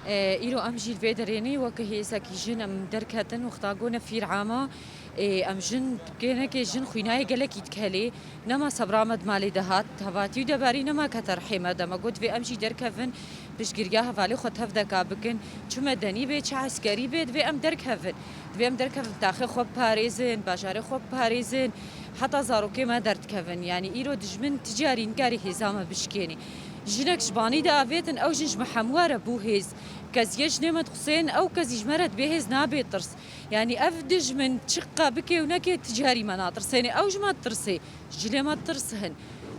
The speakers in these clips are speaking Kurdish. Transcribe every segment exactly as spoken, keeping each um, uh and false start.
E, îro em jî li vê derênê weke hêzekî jin em derketin, wexta go nefîr ama, e, em jin kênekê jin xwînayê gelekî dikelê. Nema sebra me di malê de hat, hevatî û debarî nema kete rihê me de. Me got, divê em jî derkevin, piştgiriya hevalê xwe tevdeka bikin. Çi medenî bê, çi eskerî bê, divê em derkevin. Divê em derkevin, taxê xwe biparêzin, bajarê xwe biparêzin. Heta zarokê me derdikevin. Yanî îro dijmin ti carî nikarî hêza me bişkênî. Jinek ji banî de avêtin, ew jin ji me hemû re bû hêz. Keziyê jinê me dixusên, ew kezî ji me re dibê hêz, nabê tirs. Yanî ev dijmin çiqa bike û neke, ti carî me natirsênê. Ew ji me ditirsê. Ji cilê me tirs hin.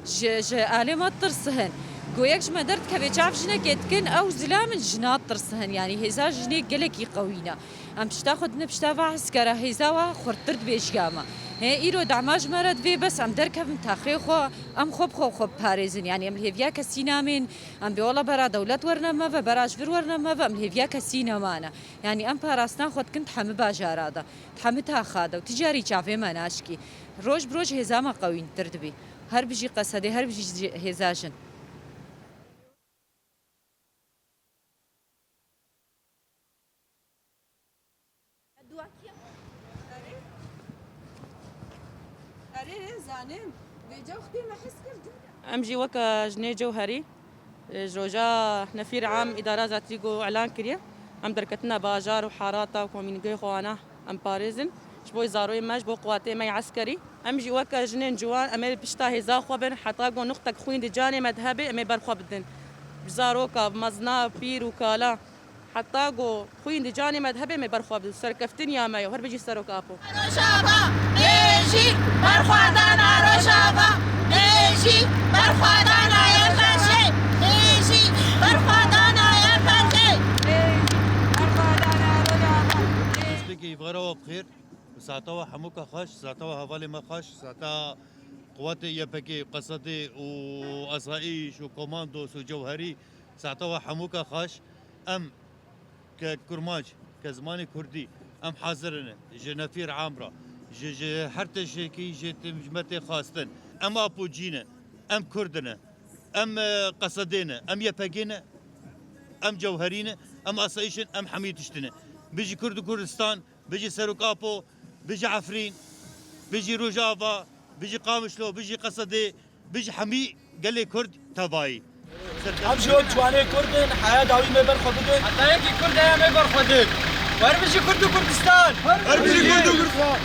Ji, ji alê me tirs hin. Go yek ji me derdikeve çav jinekê dikin, ew zila min jina tirs hin. Yanî hêza jinê gelekî qewî ne. Em pişta xwe dine pişta va eskera hêza wa xurttir dibê ji ya me. Hê îro dema ji me re divê bes em derkevin taxê xwe, em xwe bi xwe xwe biparêzin. Yanî em li hêviya kesî namên, em bê wela bera dewlet werine me ve, bera ji vir werine me ve, em li hêviya kesî nemane. Yanî em parastina xwe dikin di hemî bajara de, di hemî taxa de û ti carî çavê me naşkî. Roj bi roj hêza me qewîntir dibî. Her bijî Qesedê, her bijî ji-, hêza jin. Erê, erê, zanim. Vêca wextê me hez kir dû. Em jî weke jinê Cewherî, e, ji roja nefîr am îdara zatî ku elan kiriye. Em derketina bajar û harata û komînîgehê xwe wana em parêzin. Ji bo zaroyê me, ji bo quwatê me yê eskerî. Em jî weke jinên ciwan, em ê li pişta hêza xwe bin, heta ku nuqtek xwîn di canê me de hebe, em ê ber xwe bidin. Bi zaroka, bi mezina, pîr û kala, heta ku xwîn di canê me de hebe, em ê ber xwe bidin. Serkeftin ya me ye, her bijî Serok Apo. Rojava, bêjî, berxwedana Rojava, bêjî, berxwedana Y P J, bêjî, berxwedana Y P J. Destpêkê îvara we bi xêr. Saeta we hemûka xweş, saeta we hevalê me xweş, saeta quwetê Y P G, Qesedê û asayîş û komandos û cewherî, saeta we hemûka xweş. Em ke kurmanc, ke zimanê kurdî, em hazir in ji nefîr am re, ji, ji her tiştekî ji tim-, ji me tê xwestin. Em Apo cî ne, em kurd ne, em, e, Qesedê ne, em Y P G ne, em cewherî ne, em asayîş in, em hemî tişt ne. Bijî Kurd û Kurdistan, bijî Serok Apo, bijî Efrîn, bijî Rojava, bijî Qamişlo, bijî Qesedê, bijî hemî gelê Kurd tevayî. Em ji wek ciwanê Kurd in, heya dawî me ber xwe bidin. Heta yekî Kurd heye me ber xwe din. Wer bijî Kurd û Kurdistan! Wer bijî Kurd û Kurdistan!